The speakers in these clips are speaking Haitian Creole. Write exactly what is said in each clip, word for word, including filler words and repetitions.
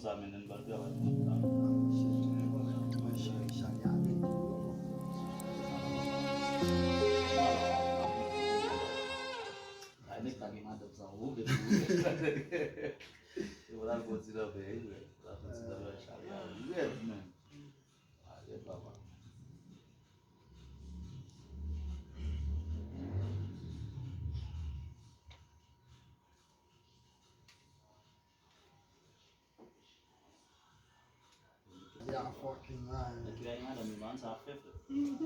Sa mennen m pral travay pou mwen. Ay, nèg la gen madanm sa, ou gen pou ou. E w al fè ti nan men, wi, wi. W al fè ti nan men, chale a, wi, men. A, wi, papa. Yeah, fucking man. Nèg ki ay madanm li, man, sa ap fè fè.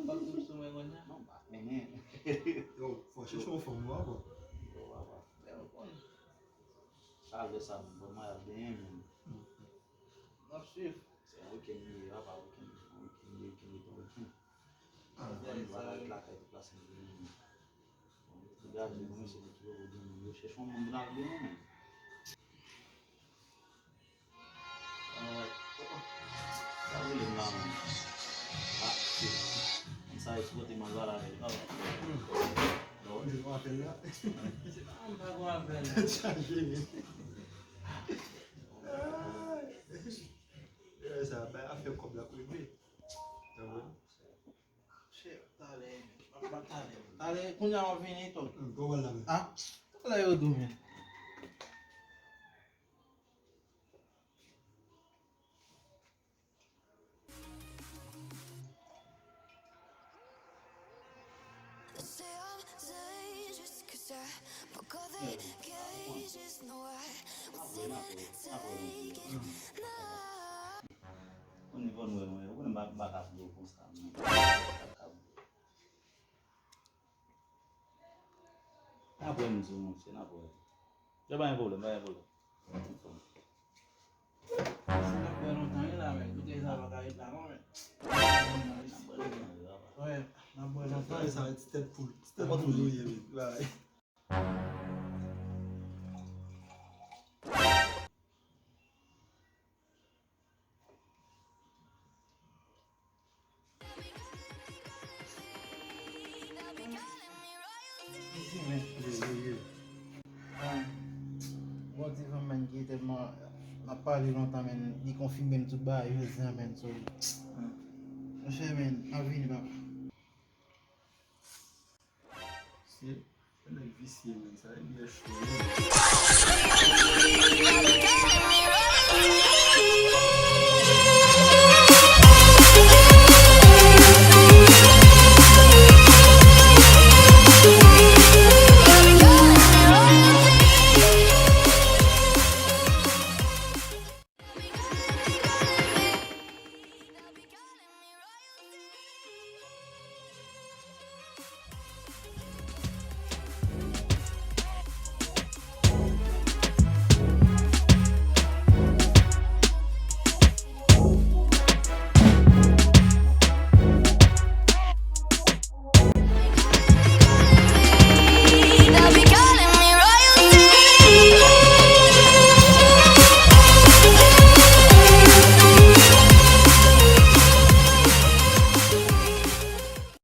Pap sou mwen konnya. Non, pa konnen. Yo, fò chèche yon fanm, wi, bro. Yo, papa. Lè nou konn. Sa lè sa, bon, mwen ap benyen, men. N ap swiv. Se yon weekend li ye, papa, weekend. Yon weekend li ye, weekend li ye, weekend. Ah. Ann va ret lakay tout la senk jounen. Bon, yo tou gade, mwen se mwen ki poko gen moun. Yo chèche yon moun pou n al benyen, men. Sa rele m la, men. Ah, shit. Konn sa yo sipote m al pale avè l, papa. Hmm. Lòd. Yo apèl la. Se pa mwen pa gon apèl la. Chaje, men. Ay. Sa bay afè kòb la pou regle. Sa bon. Shit, talè, m ap bat talè. Talè, kounye a w ap vini tou. Hmm, bon, wè la, men. Ah, talè yo tou, men. Konnen fò nou wè mwen, ou konnen m pa, m pa ka fè konsa, mwen. M pa ka. N ap wè m di w, monchè, n ap wè. Yo, pa gen pwoblèm, pa gen pwoblèm. Si n ap wè lontan, wi, la, men, kote sa pa ka ret la, non, men. N ap wè lontan, wi, papa. Wi, n ap wè lontan. Sa, ti tèt poul, ti tèt poul, wi, wi, wi. Mezanmi. Yeah, yeah, yeah. Ah, gon ti fanm, menn, ki tèlman m ap pale lontan, menn, li konfime m tout bagay jodi a, menn, so. Monchè, menn, m ap vini, papa. Se, se nèg visye, menn, sa, li byen cho, wi.